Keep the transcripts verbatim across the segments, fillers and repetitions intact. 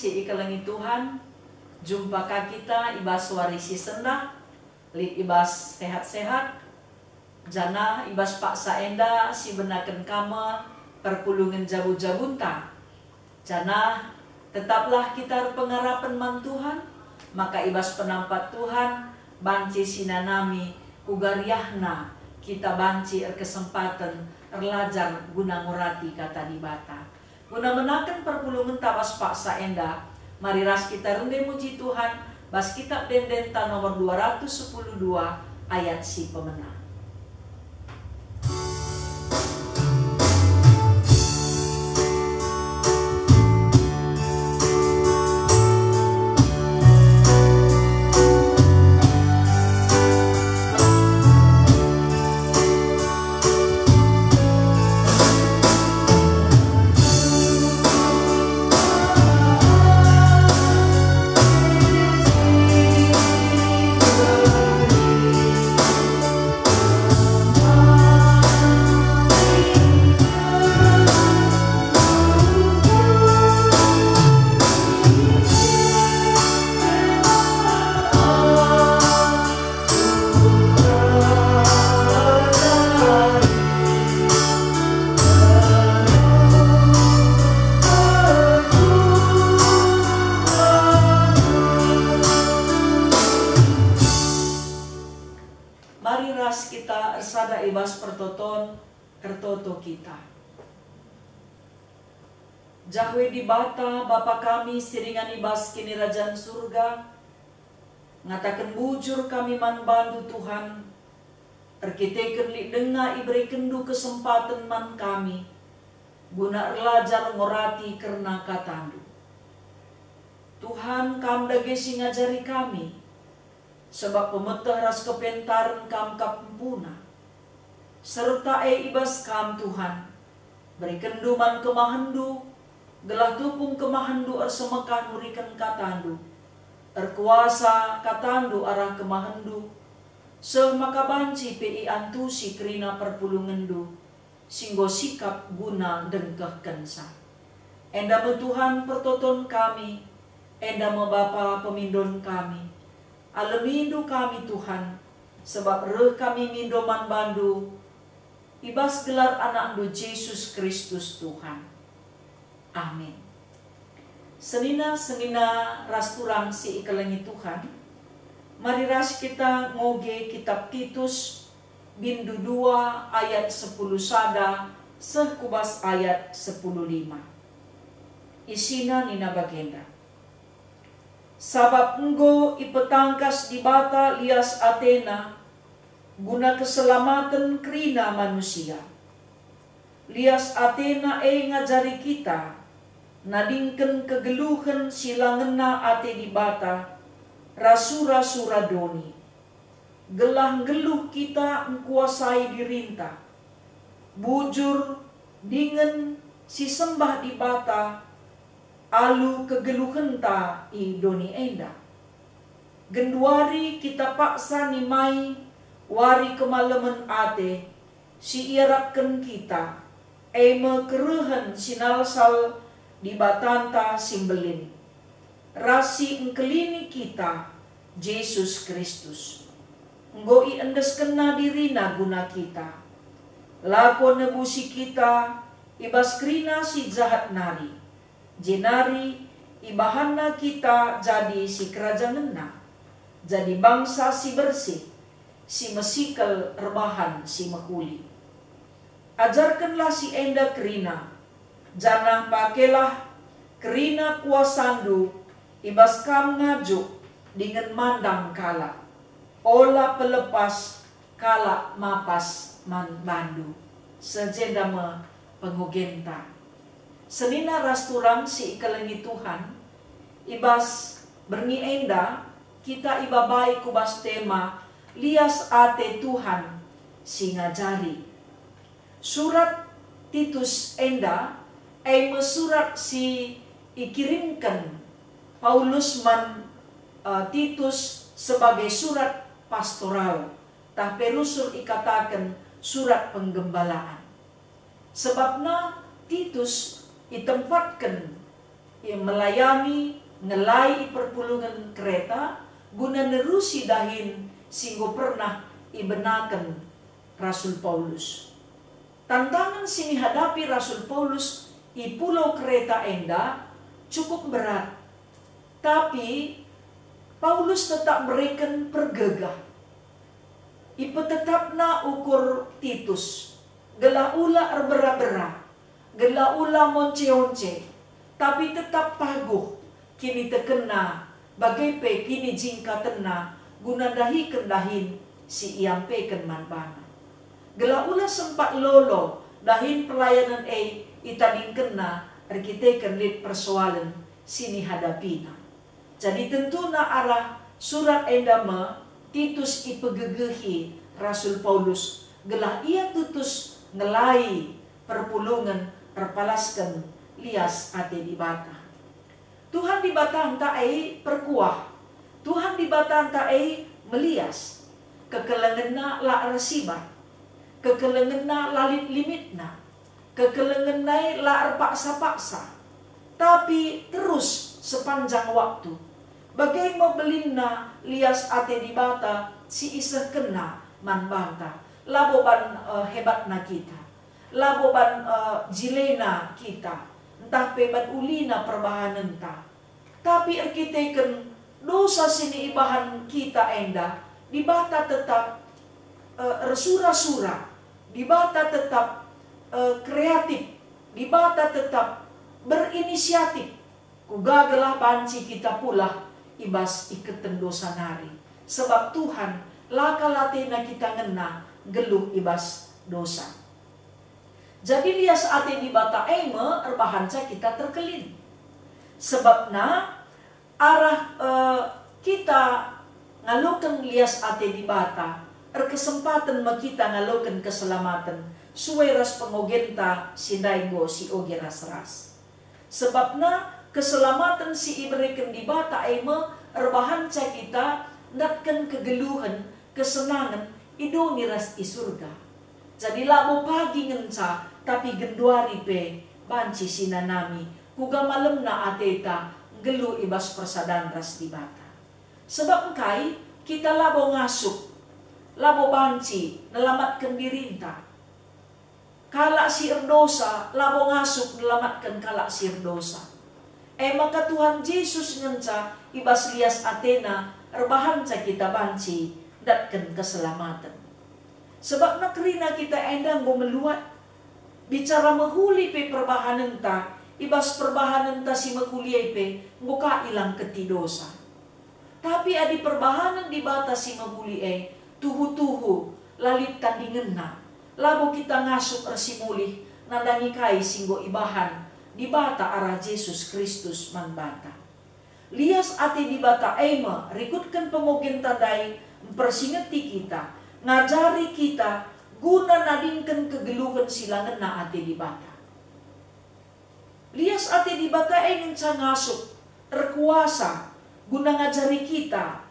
Si ikelengi Tuhan, jumpa ka kita i bas wari si sendah, lit i bas sehat-sehat, janah i bas paksa enda sibenaken ka me perpulungen jabu-jabunta. Janah tetaplah kita erpengarapen man Tuhan, maka i bas penampat Tuhan banci sinanami kuga riahna kita banci erkesempaten erlajar guna ngurati Kata Dibata. Guna menaken perpulungenta bas paksa enda, mari ras kita rende muji Tuhan bas Kitab Ende-Endenta nomor dua ratus sepuluh dua ayat si pemena. Mari ras kita ersada i bas pertoton, ertoto kita. Jahwe Dibata, Bapa kami si ringan i bas Kinirajan Surga, ngataken bujur kami man bandu, Tuhan, erkiteken lit denga iberekenNdu kesempaten man kami, guna erlajar ngorati kerna KataNdu. Tuhan, Kam dage si ngajari kami, sabap pemeteh ras kepentaren Kam kap empuna. Serta e i bas Kam, Tuhan, berekenNdu man kemahenNdu, gelah tupung kemahenNdu ersemekah nuriken KataNdu. Erkuasa KataNdu arah kemahenNdu, seh maka banci pe iantusi kerina perpulungenNdu, si enggo sikap guna ndengkehkenca. Enda me Tuhan pertoton kami, enda me Bapa pemindon kami. AlemiNdu kami, Tuhan, sabap reh kami mindo man bandu, i bas gelar AnakNdu Jesus Kristus, Tuhan. Amin. Senina-senina ras turang si ikelengi Tuhan, mari ras kita ngoge Kitab Titus, bindu dua ayat sepuluh sada seh ku bas ayat sepuluh lima. Isina nina bagenda, "Sabap enggo ipetangkas Dibata lias ateNa guna keselamaten kerina manusia. Lias ateNa e ngajari kita nadingken kegeluhen si la ngena ate Dibata ras sura-sura doni, gelah nggeluh kita ngkuasai dirinta, bujur dingen si sembah Dibata alu kegeluhenta i doni enda. Genduari kita paksa nimai wari kemalemen ate si iarapken kita, e me kerehen si nalsal Dibatanta si mbelin, ras si engkelini kita, Jesus Kristus. Enggo iendeskenNa diriNa guna kita. Lako nebusi kita i bas kerina si jahat nari, jenari ibahanNa kita jadi sikerajangenNa, jadi bangsa si bersih, si mesikel erbahan si mehuli. Ajarkenlah si enda kerina, janah pakelah kerina kuasandu i bas kam ngajuk dingen mandang kalak. Ola pelepas kalak mapas man bandu." Seh jenda me pengogenta. Senina ras turang si ikelengi Tuhan, i bas berngi enda kita ibabai ku bas tema Lias Ate Tuhan si Ngajari. Surat Titus enda e me surat si ikirimken Paulus man, eh, Titus sebagai surat pastoral, tah pe rusur ikataken surat penggembalaan. Sebabna Titus itempatken melayani, ngelai i perpulungen Kreta guna nerusi dahin si enggo pernah ibenaken Rasul Paulus. Tantangen si ihadapi Rasul Paulus i pulau Kreta enda cukup berat, tapi Paulus tetap mereken pergegah. Ipetetapna ukur Titus, gelah ula erbera-bera, gelah ula monce-once, tapi tetap paguh kinitekenna, bage pe kinijingkatenna guna ndahiken dahin si iampeken man bana. Gelah ula sempat lolo dahin pelayanen e itadingkenna erkiteken lit persoalen si ihadapina. Jadi tentuna arah surat enda me Titus ipegegehi Rasul Paulus gelah ia tutus ngelai perpulungen erpalasken lias ate Dibata. Tuhan Dibatanta e perkuah, Tuhan Dibatanta e melias, kekelengenna la ersibar, kekelengenna la lit limitna, kekelengenna e la erpaksa-paksa, tapi terus sepanjang waktu. Bage me belinna lias ate Dibata si isehkenna man banta, labo ban, eh, hebatna kita, labo ban, eh, jilena kita, ntah pe ban ulina perbahanenta. Tapi erkiteken dosa si ibahan kita enda, Dibata tetap, eh, ersura-sura, Dibata tetap, eh, kreatif, Dibata tetap berinisiatif. Kuga gelah banci kita pulah i bas iketen dosa nari, sebab Tuhan la kal atena kita ngena nggeluh i bas dosa. Jadi lias ate Dibata e me erbahanca kita terkelin. Sebabna arah, eh, kita ngaloken lias ate Dibata, erkesempaten me kita ngaloken keselamaten sue ras pengogenta si ndai enggo sioge ras-ras. Sebabna keselamaten si ibereken Dibata e me erbahanca kita ndatken kegeluhen, kesenangen i doni ras i Surga. Jadi labo pagi ngenca, tapi genduari pe banci sinanami kuga malemna ateta nggeluh i bas persadan ras Dibata. Sebab engkai kita labo ngasup, labo banci nelamatken dirinta. Kalak si erdosa labo ngasup nelamatken kalak si erdosa. E maka Tuhan Jesus ngenca i bas lias atena erbahanca kita banci ndatken keselamaten. Sebabna kerina kita enda enggo meluat. Bicara mehuli pe perbahanenta, i bas perbahanenta si mehuli e pe enggo ka ilangketi dosa. Tapi adi perbahanen Dibata si mehuli e tuhu-tuhu, la lit tandingenna, labo kita ngasup ersimulih nandangi kai si enggo ibahan Dibata arah Jesus Kristus man banta. Lias ate Dibata e me rikutken pengogenta ndai mpersingeti kita, ngajari kita guna nadingken kegeluhen si la ngena ate Dibata. Lias ate Dibata e ngenca ngasup, erkuasa, guna ngajari kita,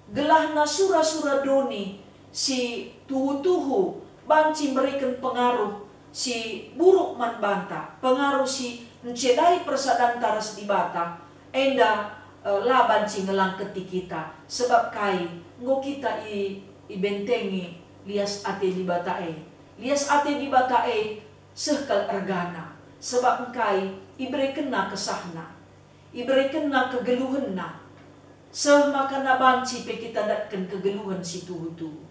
gelahna sura-sura doni si tuhu-tuhu banci mereken pengaruh si buruk man banta, pengaruh si ncedai persadanta ras Dibata, enda, eh, la banci ngelangketi kita, sebab kai enggo kita i, ibentengi lias ate Dibata e. Lias ate Dibata e seh kal ergana, sebab engkai iberekenNa kesahNa, iberekenNa kegeluhenNa, seh maka na banci pe kita ndatken kegeluhen si tuhu-tuhu.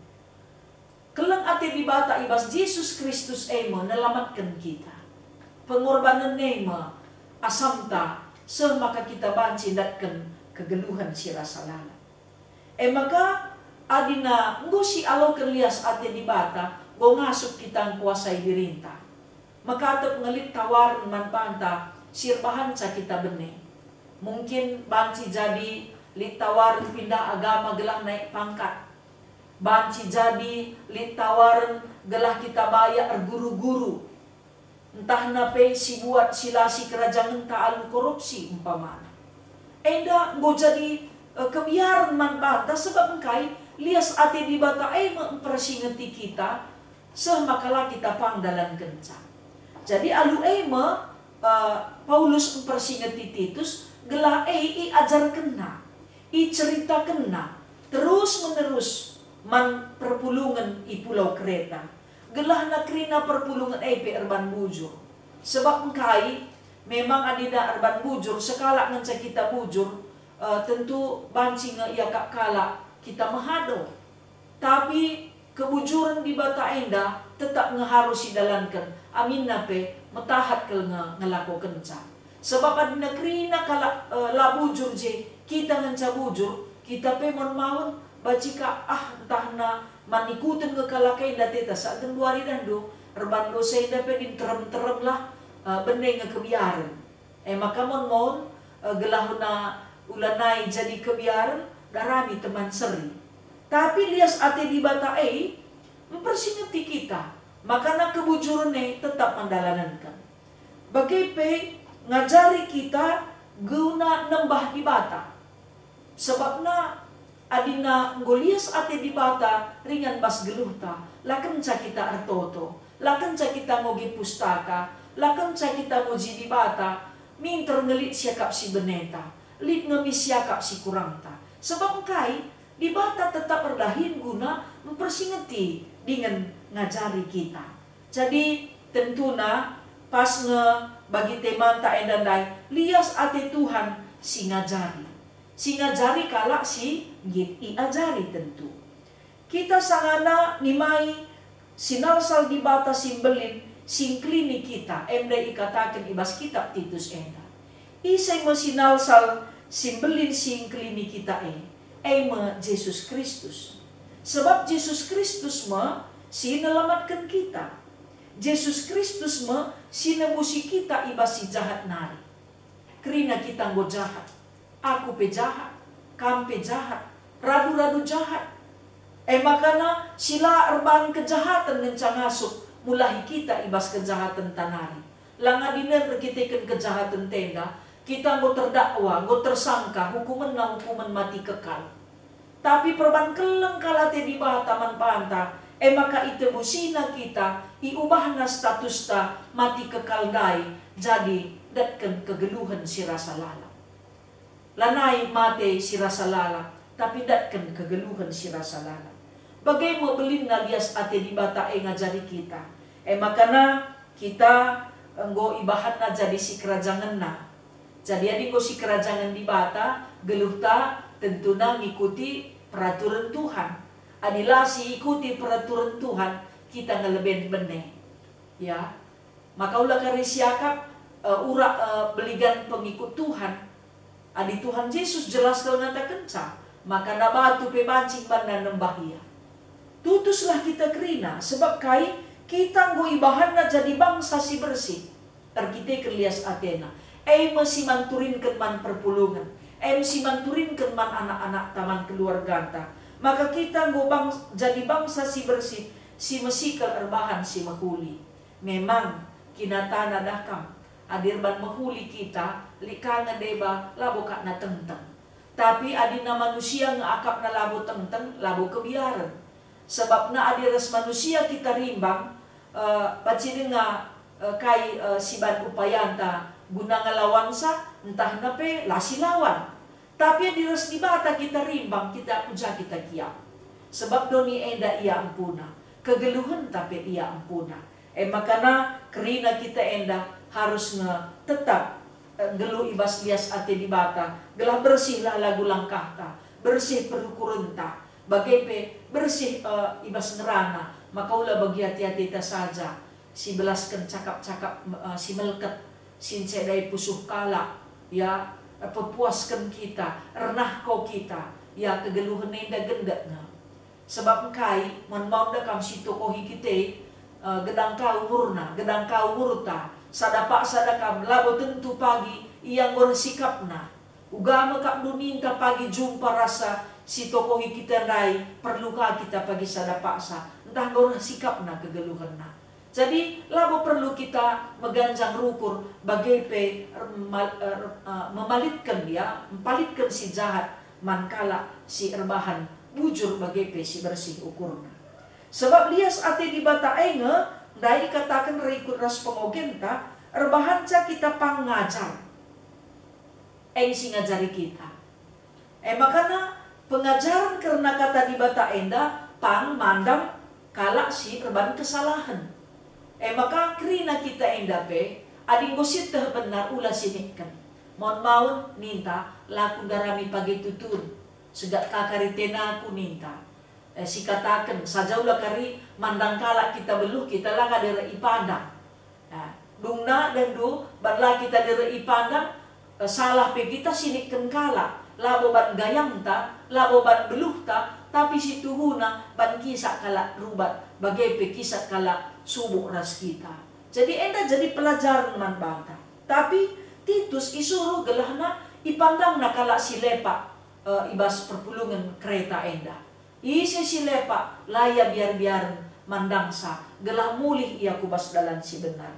Keleng ate Dibata i bas Jesus Kristus e me nelamatken kita. Pengorbanen e me asamta seh maka kita banci ndatken kegeluhen si rasa lalap. E maka, adina enggo sialoken lias ate Dibata, enggo ngasup kita ngkuasai dirinta. Mekatep nge lit tawaren man banta si erbahanca kita bene. Mungkin banci jadi lit tawaren pindah agama gelah naik pangkat. Banci jadi lit tawaren gelah kita bayak erguru-guru. Ntahna pe sibuat si la sikerajangenta alu korupsi umpamana. Enda enggo jadi, eh, kebiaren man banta sebab engkai lias ate Dibata e me mpersingeti kita, seh maka la kita pang dalankenca. Jadi alu e me Eh, Paulus mpersingeti Titus, gelah e iajarkenna, iceritakenna terus-menerus man perpulungen i pulau Kreta, gelahna kerina perpulungen e pe erban bujur. Sebab engkai? Memang adina erban bujur, sekalak ngenca kita bujur, eh, tentu banci nge iakap kalak kita mehado. Tapi kebujuren Dibata enda tetap nge harus idalanken, aminna pe metahat kal nge ngelakokenca. Sebab adina kerina kalak, eh, la bujur je, kita ngenca bujur, kita pe maun-maun banci ka, ah, ntahna man ikuten nge kalak enda teta, sa genduari dahndu, erban dosa enda pe din terem-teremlah, eh, bene nge kebiaren. E maka maun-maun, eh, gelahna ulanai jadi kebiaren, darami teman seri. Tapi lias ate Dibata e mpersingeti kita, makana kebujuren e tetap mandalanenken. Bage pe ngajari kita guna nembah Dibata. Sebabna adina enggo lias ate Dibata ringan bas geluhta, la kenca kita ertoto, la kenca kita ngoge pustaka, la kenca kita muji Dibata, minter nge lit siakap si beneta, lit nge mis siakap si kurangta. Sebab engkai? Dibata tetap erdahin guna mpersingeti dingen ngajari kita. Jadi, tentuna pas nge bagi temanta enda ndai, lias ate Tuhan si ngajari. Si ngajari kalak si nggit iajari tentu. Kita sangana nimai sinalsal Dibata si mbelin si ngkelini kita, enda ikataken i bas kitab Titus enda. Ise me sinalsal si mbelin si ngkelini kita e? E me Jesus Kristus. Sebab Jesus Kristus me si nelamatken kita. Jesus Kristus me si nebusi kita i bas si jahat nari. Kerina kita enggo jahat. Aku pe jahat, kam pe jahat, radu-radu jahat. E makana si la erbahan kejahaten ngenca ngasup mulahi kita i bas kejahatenta nari. La ngadinen erkiteken kejahatenta enda, kita enggo terdakwa, enggo tersangka, hukumenna hukumen mati kekal. Tapi perban keleng kal ate Dibata man banta, e maka itebusina kita, iubahna statusta mati kekal ndai jadi ndatken kegeluhen si rasa lalap. Lanai mate si rasa lalap, tapi ndatken kegeluhen si rasa lalap. Bage me belinna lias ate Dibata e ngajari kita. E makana kita enggo ibahanna jadi sikerajangenna. Jadi adi enggo sikerajangen Dibata, geluhta tentuna ngikuti peraturen Tuhan. Adi la siikuti peraturen Tuhan, kita nge leben bene. Ya. Maka ula kari siakap, eh, urak, eh, beligan pengikut Tuhan. Adi Tuhan Jesus jelas kal ngatakenca, maka na batu pe banci banna nembah Ia. Tutuslah kita kerina, sebab kai? Kita enggo ibahanna jadi bangsa si bersih, erkiteken lias atena. E me si manturinken man perpulungen, e me si manturinken man anak-anakta, man keluarganta. Maka kita enggo bang-, jadi bangsa si bersih, si mesikel erbahan si mehuli. Memang, kinatana dah kam, adi erban mehuli kita, lit ka nge deba, labo ka na tengteng. Tapi adina manusia nge akapna labo tengteng, labo kebiaren. Sebabna adi ras manusia kita rimbang, eh, banci denga, eh, kai, eh, si ban upayanta guna ngelawansa, ntahna pe la silawan. Tapi adi ras Dibata kita rimbang, kita ku ja kita kiap. Sebab doni enda Ia empuna, kegeluhenta pe Ia empuna. E makana kerina kita enda harus nge tetap, eh, nggeluh i bas lias ate Dibata, gelah bersihlah lagu langkahta, bersih perukurenta, bage pe bersih, eh, i bas ngerana, maka ula bagi ate-ateta saja, sibelasken cakap-cakap, eh, si melket, si ncedai pusuh kalak, ya, pepuasken kita, ernahko kita, ya, kegeluhen enda gendek nge. Sebab engkai, maun-maun da kam si tokohi kita, eh, gedang ka umurna, gedang ka umurta, sada paksa da kam, labo tentu pagi ia enggo reh sikapna. Uga me kap duninta pagi jumpa rasa si tokohi kita ndai, perlu ka kita pagi sada paksa, ntah enggo reh sikapna kegeluhenna. Jadi, labo perlu kita meganjang rukur bage pe ermal-, er-, eh, memalitken, ya, mpalitken si jahat man kalak si erbahan bujur bage pe si bersih ukurna. Sebab lias ate Dibata e nge ndai ikataken rikut ras pengogenta, erbahanca kita pang ngajar. Eng si ngajari kita. E makana pengajaren kerna Kata Dibata enda pang mandang kalak si erban kesalahen. E maka kerina kita enda pe, adi enggo sieteh benar ula sinikken. Maun-maun ninta, "La kundarami page tutun, segat ka kari tenaku," ninta. E, sikataken, saja ula kari mandang kalak kita beluh, kita la ka dere ipandang. Nah, dungna dendu, ban la kita dere ipandang, eh, salah pe kita sinikken kalak, labo ban gayangta, labo ban beluhta, tapi situhuna ban kisah kalak rubat, bage pe kisah kalak subuk ras kita. Jadi enda jadi pelajaren man banta. Tapi Titus isuruh gelahna ipandangna kalak si lepak, eh, i bas perpulungen Kreta enda. Ise si lepak la ia biar-biaren mandangsa, gelah mulih ia ku bas dalan si benar.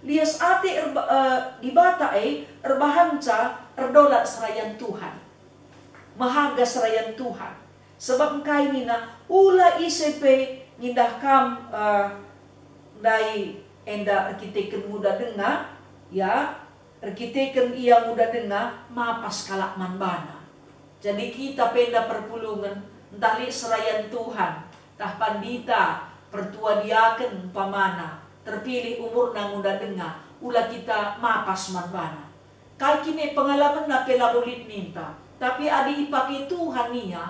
Lias ate erba-, eh, Dibata e erbahanca erdolat serayan Tuhan, mehaga serayan Tuhan. Sebab engkai nina, "Ula ise pe ngindah kam, eh, ndai enda erkiteken nguda denga, ya, erkiteken ia nguda denga, mapas kalak man bana." Jadi kita pe enda perpulungen, ntah lit serayan Tuhan, ntah pandita, pertua diaken umpamana, terpilih umurna nguda denga, ula kita mapas man bana. Kai kin e pengalamenna pe labo lit ninta, tapi adi ipake Tuhan ia,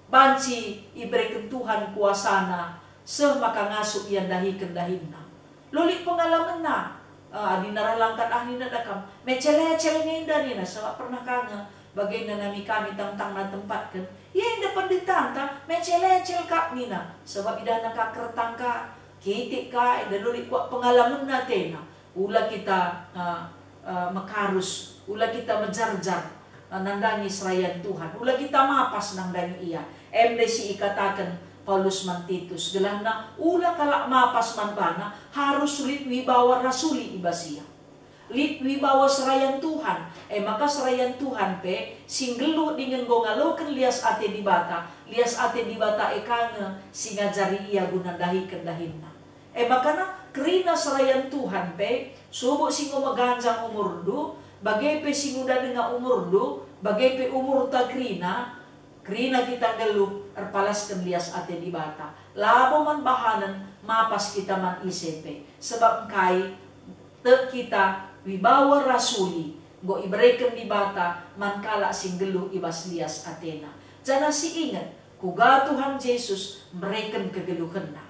banci ibereken Tuhan kuasaNa seh maka ngasup ia ndahiken dahinna. Lit pengalamenna, eh, adi narah langkat ah nina da kam, "Mecel-ecel ninda," nina, sabap pernah ka nge bagenda nami kami tangtangna tempatken. Ia enda pendetanta, mecel-ecel kap nina, sabap idahna ka kertang ka, kitik ka, enda lit kuak pengalamenna atena. Ula kita, eh, eh, mekarus, ula kita mejarjar, eh, nandangi serayan Tuhan, ula kita mapas nandangi ia. Em ndai si ikataken Paulus man Titus, gelahna ula kalak mapas man bana harus lit wibawa rasuli i bas ia. Lit wibawa serayan Tuhan, e maka serayan Tuhan pe si nggeluh dingen enggo ngaloken lias ate Dibata, lias ate Dibata e ka nge si ngajari ia guna ndahiken dahinna. E makana kerina serayan Tuhan pe, subuk si enggo meganjang umurndu, bage pe si nguda denga umurndu, bage pe umurta kerina, kerina kita nggeluh erpalasken lias ate Dibata. Labo man bahanen mapas kita man ise pe, sebab engkai tek kita wibawa rasuli enggo ibereken Dibata man kalak si nggeluh i bas lias atena. Janah si inget, kuga Tuhan Jesus mereken kegeluhenNa,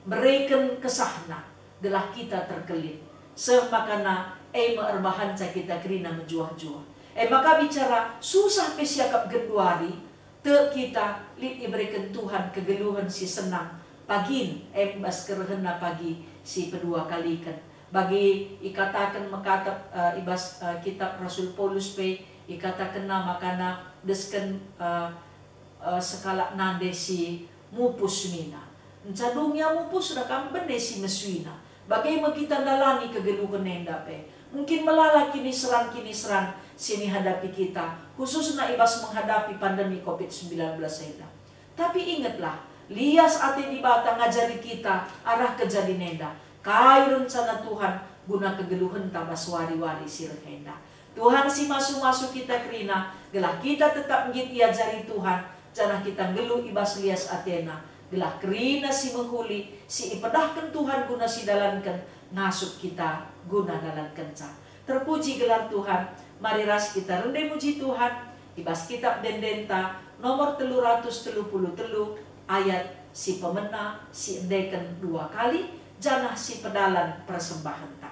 mereken kesahNa, gelah kita terkelin, seh makana e me erbahanca kita kerina mejuah-juah. E maka bicara susah pe siakap genduari, tek kita lit ibereken Tuhan kegeluhen si senang pagin, em bas kerehenna pagi si pedua kaliken. Bagi ikataken mekatep, eh, i bas, eh, kitab Rasul Paulus pe, ikatakenna makana desken, eh, eh, sekalak nande si mupus nina, "Enca dung ia mupus da kam bene si mesuina." Bage me kita ndalani kegeluhen enda pe. Mungkin melala kiniseran-kiniseran si nihadapi kita, khususna i bas menghadapi pandemi covid sembilan belas enda. Tapi ingetlah, lias ate Dibata ngajari kita arah kejadin enda, kai rencana Tuhan guna kegeluhenta bas wari-wari si reh enda. Tuhan si masu-masu kita kerina, gelah kita tetap nggit iajari Tuhan, janah kita nggeluh i bas lias ateNa, gelah kerina si mehuli, si ipedahken Tuhan guna sidalanken, ngasup kita guna ndalankenca. Terpuji gelar Tuhan, mari ras kita rende muji Tuhan, i bas kitab ende-endenta nomor telu ratus telu puluh telu, ayat si pemena, si endeken dua kali, janah si pedalan persembahenta.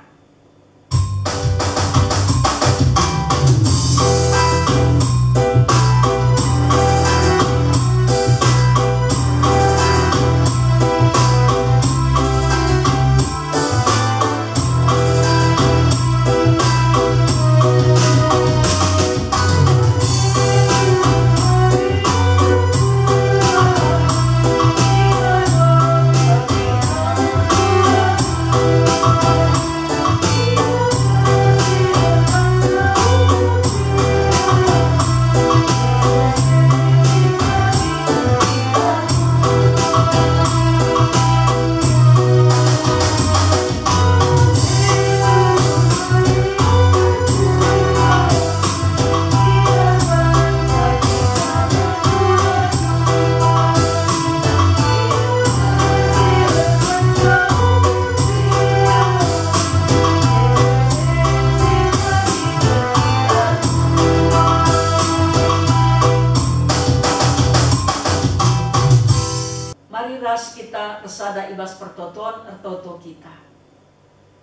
Ton ertoto kita.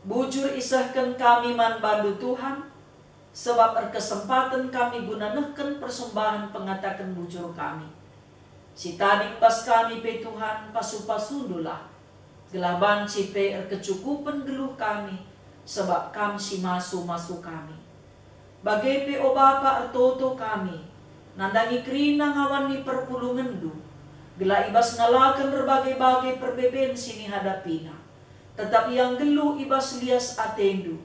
Bujur isehken kami man bandu Tuhan, sebab erkesempaten kami guna nehken persembahen pengataken bujur kami. Si tading bas kami pe Tuhan, pasu-pasundulah, gelah banci pe erkecukupen geluh kami, sebab Kam si masu-masu kami. Bage pe, o Bapa, ertoto kami, nandangi kerina ngawan ni perpulungenndu, gelah i bas ngalaken erbage-bage perbeben si nihadapina, tetap ia nggeluh i bas lias atendu,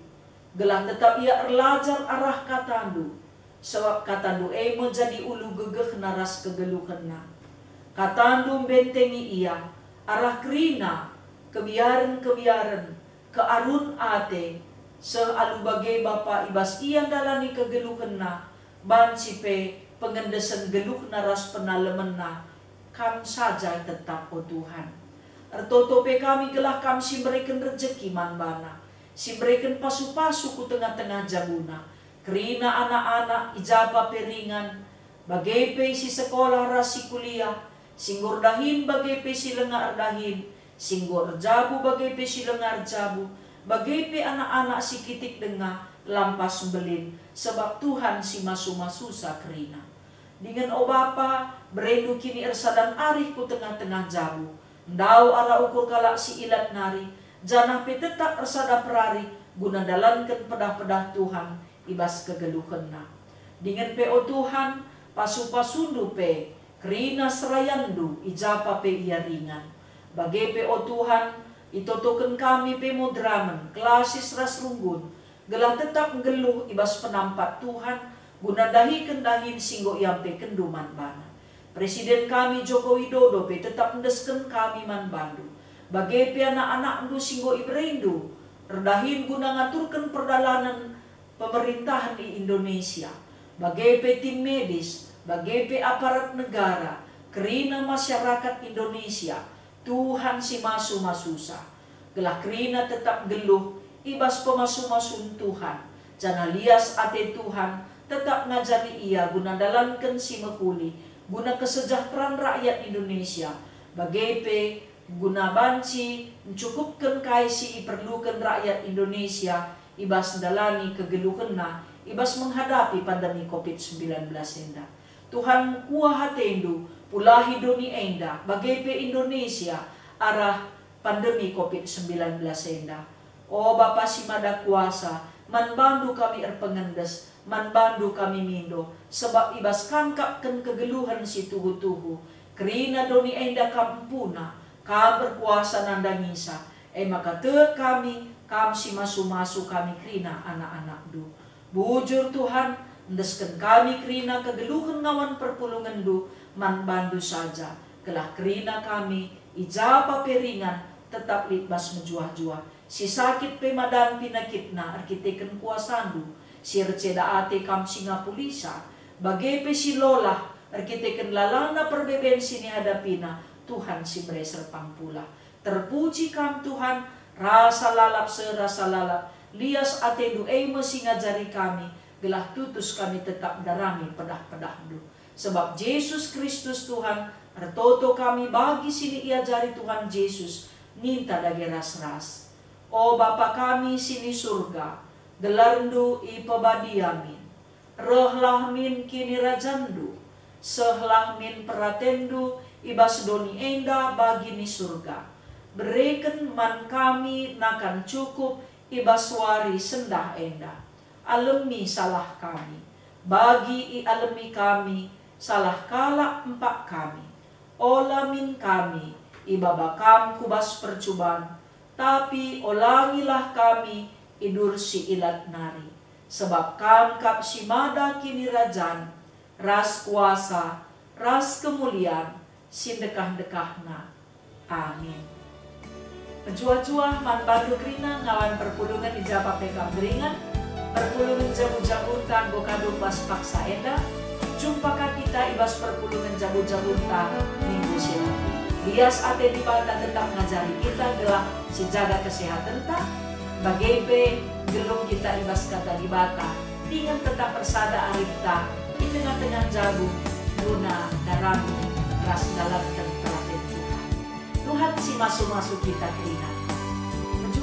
gelah tetap ia erlajar arah katandu, sebab katandu e me jadi ulu gegehna ras kegeluhenna. Katandu mbentengi ia arah kerina kebiaren-kebiaren, kearun ate, seh alu bage Bapa i bas ia ndalani kegeluhenna, banci pe pengendesen geluhna ras penalemenna, Kam saja tetap, o Tuhan. Ertoto pe kami gelah Kam si mereken rejeki man bana, si mereken pasu-pasu ku tengah-tengah jabuna, kerina anak-anak i japa pe ringan, bage pe si sekolah ras si kuliah, si enggo erdahin bage pe si langa erdahin, si enggo erjabu bage pe si langa erjabu, bage pe anak-anak si kitik denga lampas mbelin, sebab Tuhan si masu-masusa kerina. Dingen, o Bapa, berendu kiniersadan arih ku tengah-tengah jabu, ndauh arah ukur kalak si ilat nari, janah pe tetap ersada perari guna ndalanken pedah-pedah Tuhan i bas kegeluhenna. Dingen pe, o Tuhan, pasu-pasundu pe kerina serayanndu i japa pe ia ringan. Bage pe, o Tuhan, itotoken kami pe moderamen, klasis ras runggun, gelah tetap nggeluh i bas penampat Tuhan guna ndahiken dahin si enggo iampekenndu man bana. Presiden kami Joko Widodo pe tetap endesken kami man bandu. Bage pe anak-anakndu si enggo iberendu erdahin guna ngaturken perdalanen pemerintahen i Indonesia, bage pe tim medis, bage pe aparat negara, kerina masyarakat Indonesia, Tuhan si masu-masusa, gelah kerina tetap nggeluh i bas pemasu-masun Tuhan, janah lias ate Tuhan tetap ngajari ia guna ndalanken si mehuli, guna kesejahteraan rakyat Indonesia, bage pe guna banci ncukupken kai si iperluken rakyat Indonesia i bas ndalani kegeluhenna i bas menghadapi pandemi covid sembilan belas enda. Tuhan, kuah atendu, pulahi doni enda, bage pe Indonesia, arah pandemi covid sembilan belas enda. O Bapa si Mada Kuasa, man bandu kami erpengendes, man bandu kami mindo, sebab i bas Kam kap ken kegeluhen si tuhu-tuhu. Kerina doni enda Kam empuna, Kam erkuasa nandangisa, e maka tek kami, Kam si masu-masu kami kerina anak-anakndu. Bujur Tuhan, endesken kami kerina kegeluhen ngawan perpulungenndu man bandu saja, gelah kerina kami i japa pe ringan tetap lit bas mejuah-juah. Si sakit pe madan pinakitna erkiteken kuasandu, si erceda ate Kam si ngapulisa, bage pe si lolah erkiteken lalana perbeben si nihadapina, Tuhan si mereser pangpula. Terpuji Kam, Tuhan, rasa lalap seh rasa lalap, lias atendu e me si ngajari kami, gelah tutus kami tetap ndarami pedah-pedahndu. Sebab Jesus Kristus Tuhan, ertoto kami bagi si niajari Tuhan Jesus, ninta dage ras-ras. O Bapa kami si ni Surga, gelarNdu ipebadia min. Rehlah min kinirajanNdu, sehlah min peratenNdu i bas doni enda bagi ni Surga. Bereken man kami nakan cukup i bas wari sendah enda. Alemi salah kami, bagi ialemi kami salah kalak empak kami. Ola min kami ibaba Kam ku bas percuban, tapi olangilah kami i dur si ilat nari, sebab Kam kap si mada kinirajan, ras kuasa, ras kemulian, si ndekah-ndekahna. Amin. Mejuah-juah man bandu kerina ngawan perpulungen i japa pe kam deringan, perpulungen jabu-jabunta enggo kadung bas paksa enda. Jumpa ka kita i bas perpulungen jabu-jabunta minggu si reh. Lias ate Dibata tetap ngajari kita gelah sijaga kesehatenta, bage pe gelung kita i bas Kata Dibata, dingen tetap ersada arihta i tengah-tengah jabu guna ndarami ras ndalanken peraten Tuhan. Tuhan si masu-masu kita kerina.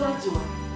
Bajua.